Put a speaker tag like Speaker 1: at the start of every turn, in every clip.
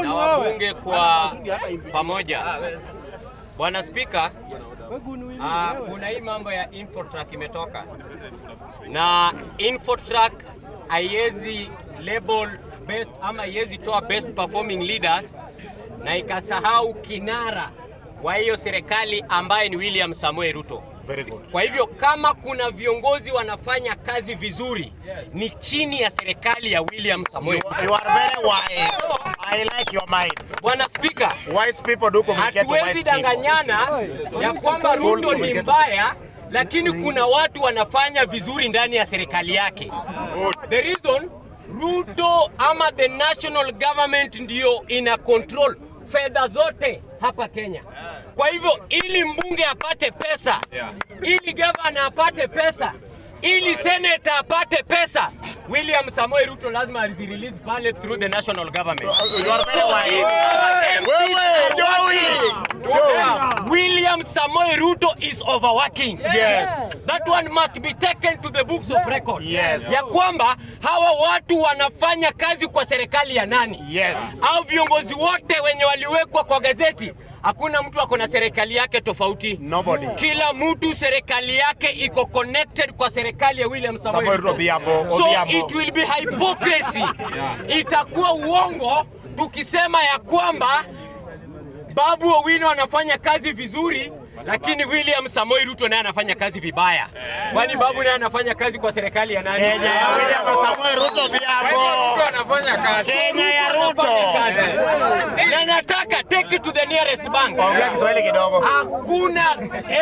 Speaker 1: Na wabunge kwa pamoja. Bwana Spika, kuna hii mambo ya Infotrack imetoka na Infotrack haiwezi label best ama haiwezi toa best performing leaders na ikasahau kinara wa hiyo serikali ambaye ni William Samoei Ruto.
Speaker 2: Very good.
Speaker 1: Kwa hivyo kama kuna viongozi wanafanya kazi vizuri ni chini ya serikali ya William Samoei Ruto.
Speaker 2: You are very wise. I like your mind.
Speaker 1: Bwana Spika,
Speaker 2: Wise people do communicate to wise
Speaker 1: hatuwezi
Speaker 2: people.
Speaker 1: Danganyana ya kwamba Ruto ni
Speaker 2: communicate.
Speaker 1: Mbaya, lakini kuna watu wanafanya vizuri ndani ya serikali yake. The reason Ruto ama the national government ndio ina control fedha zote hapa Kenya. Kwa hivyo ili mbunge apate pesa, ili gavana apate pesa, ili senator apate pesa, William Samoei Ruto lazima azirelease pale through the national government.
Speaker 2: You are very
Speaker 1: So
Speaker 2: wise.
Speaker 1: If our MPs
Speaker 2: Wewe,
Speaker 1: are
Speaker 2: Joey. Joey.
Speaker 1: William Samoei Ruto is overworking. That one must be taken to the books of record. Ya kwamba hawa watu wanafanya kazi kwa serikali ya nani? Au viongozi wote wenye waliwekwa kwa gazeti, hakuna mtu ako na serikali yake tofauti.
Speaker 2: Nobody.
Speaker 1: Kila mtu serikali yake iko connected kwa serikali ya William Samoei
Speaker 2: Samoei
Speaker 1: Ruto.
Speaker 2: Odhiambo,
Speaker 1: So
Speaker 2: Odhiambo.
Speaker 1: It will be hypocrisy. Itakuwa uongo tukisema ya kwamba Babu Owino anafanya kazi vizuri lakini William Samoei Ruto naye anafanya kazi vibaya. Kwani Babu naye anafanya kazi kwa serikali ya nani?
Speaker 2: Kenya ya William Samoei Ruto Odhiambo.
Speaker 3: Anafanya kazi.
Speaker 2: Kenya ya Ruto.
Speaker 1: Anafanya kazi. Na nataka take it to the nearest bank.
Speaker 2: Ongea Kiswahili kidogo.
Speaker 1: Hakuna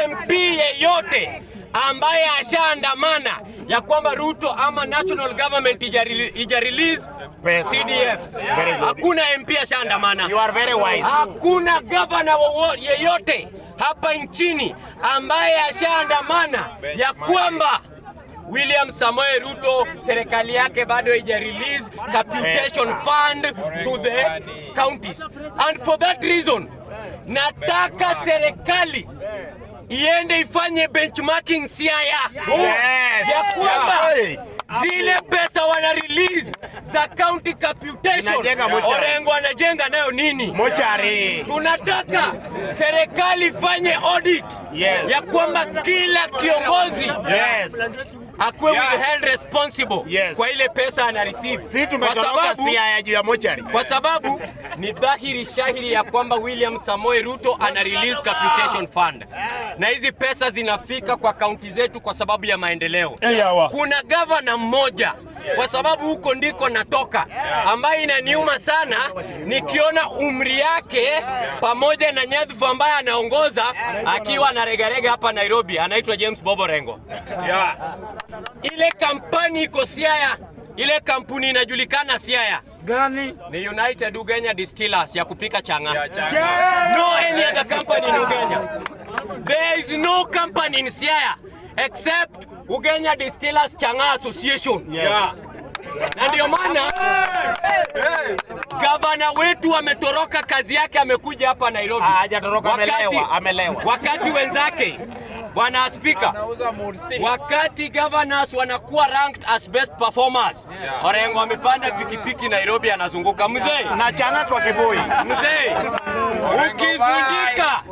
Speaker 1: MP yeyote ambaye ashaandamana ya kwamba Ruto ama national government ija release
Speaker 2: Pesa.
Speaker 1: CDF.
Speaker 2: Very good.
Speaker 1: Hakuna MP ashaandamana.
Speaker 2: You are very wise.
Speaker 1: Hakuna gavana yeyote hapa nchini ambaye ashaandamana ya kwamba William Samoei Ruto serikali yake bado haija release capitation fund to the counties. And for that reason, nataka serikali iende ifanye benchmarking Siaya ya kwamba
Speaker 2: Hey.
Speaker 1: Zile pesa wana release za county capitation,
Speaker 2: Inajenga mochari.
Speaker 1: Orengo anajenga nayo nini?
Speaker 2: Mochari.
Speaker 1: Tunataka serikali ifanye audit ya kwamba kila kiongozi akuwe withheld responsible kwa ile pesa ana receive.
Speaker 2: Si
Speaker 1: Kwa
Speaker 2: tumetoroka
Speaker 1: sababu,
Speaker 2: Siaya juu ya mochari.
Speaker 1: Kwa sababu ni dhahiri shahiri ya kwamba William Samoei Ruto ana release capitation fund na hizi pesa zinafika kwa kaunti zetu kwa sababu ya maendeleo. Kuna gavana mmoja, kwa sababu huko ndiko natoka, ambaye inaniuma sana nikiona umri yake pamoja na nyadhifa ambaye anaongoza akiwa anaregarega hapa Nairobi, anaitwa James Bobo Rengo. Ile kampani iko Siaya, ile kampuni inajulikana Siaya
Speaker 3: Gani?
Speaker 1: Ni United Ugenya Distillers ya kupika chang'aa. No any other company in Ugenya. There is no company in Siaya except Ugenya Distillers Chang'aa Association. Na ndio maana gavana wetu ametoroka kazi yake, amekuja hapa Nairobi.
Speaker 2: Ah, hajatoroka, amelewa, amelewa.
Speaker 1: Wakati wenzake, Bwana Spika, wakati governors wanakuwa ranked as best performers, Orengo amepanda pikipiki Nairobi anazunguka. Mzee,
Speaker 2: Na chang'aa kwa kibuyu.
Speaker 1: Mzee, ukivunjika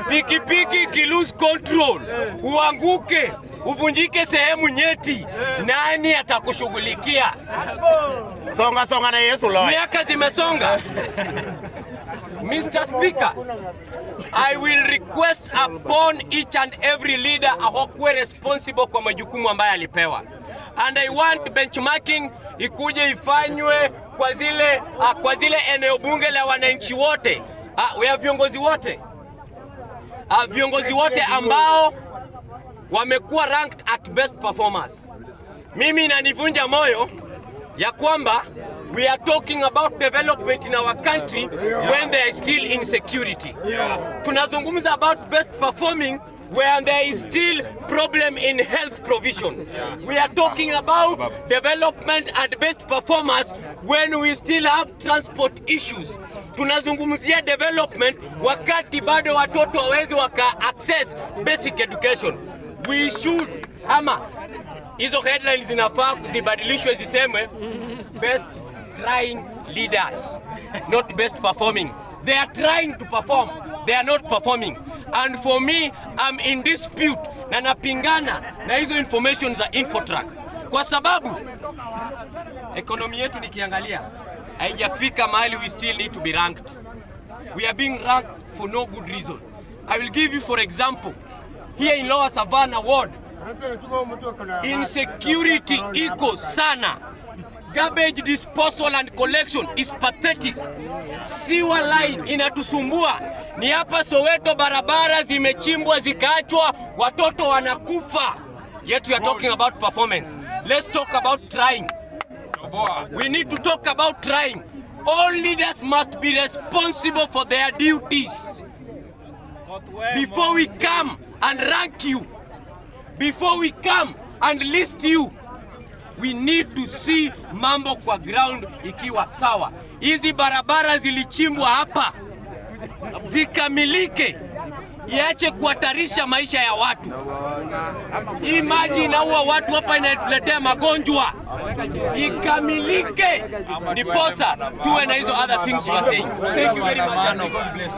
Speaker 1: pikipiki ikilose control, uanguke uvunjike sehemu nyeti, nani atakushughulikia?
Speaker 2: Songa songa na Yesu loy.
Speaker 1: Miaka zimesonga. Mr. Speaker, I will request upon each and every leader akuwe responsible kwa majukumu ambayo alipewa. And I want benchmarking ikuje ifanywe kwa zile eneo bunge la wananchi wote, ya viongozi wote, viongozi wote ambao wamekuwa ranked at best performers. Mimi inanivunja moyo ya kwamba we are talking about development in our country when there is still insecurity. Tunazungumza about best performing where there is still problem in health provision. We are talking about development and best performance when we still have transport issues. Tunazungumzia development wakati bado watoto hawezi waka access basic education. We should, ama hizo headlines zinafaa zibadilishwe ziseme best trying Leaders, not best performing. They are trying to perform, they are not performing. And for me, I'm in dispute na napingana na hizo information za Infotrack kwa sababu economy yetu nikiangalia haijafika mahali we still need to be ranked. We are being ranked for no good reason. I will give you, for example, here in Lower Savannah Ward, insecurity iko sana. Garbage disposal and collection is pathetic. Sewer line inatusumbua. Ni hapa Soweto, barabara zimechimbwa zikaachwa, watoto wanakufa. Yet we are talking about performance. Let's talk about trying. We need to talk about trying. All leaders must be responsible for their duties. Before we come and rank you, before we come and list you, we need to see mambo kwa ground ikiwa sawa. Hizi barabara zilichimbwa hapa zikamilike, iache kuhatarisha maisha ya watu. Hii maji inaua watu hapa, inatuletea magonjwa. Ikamilike ndiposa tuwe na hizo other things you are saying. Thank you very much and may God bless.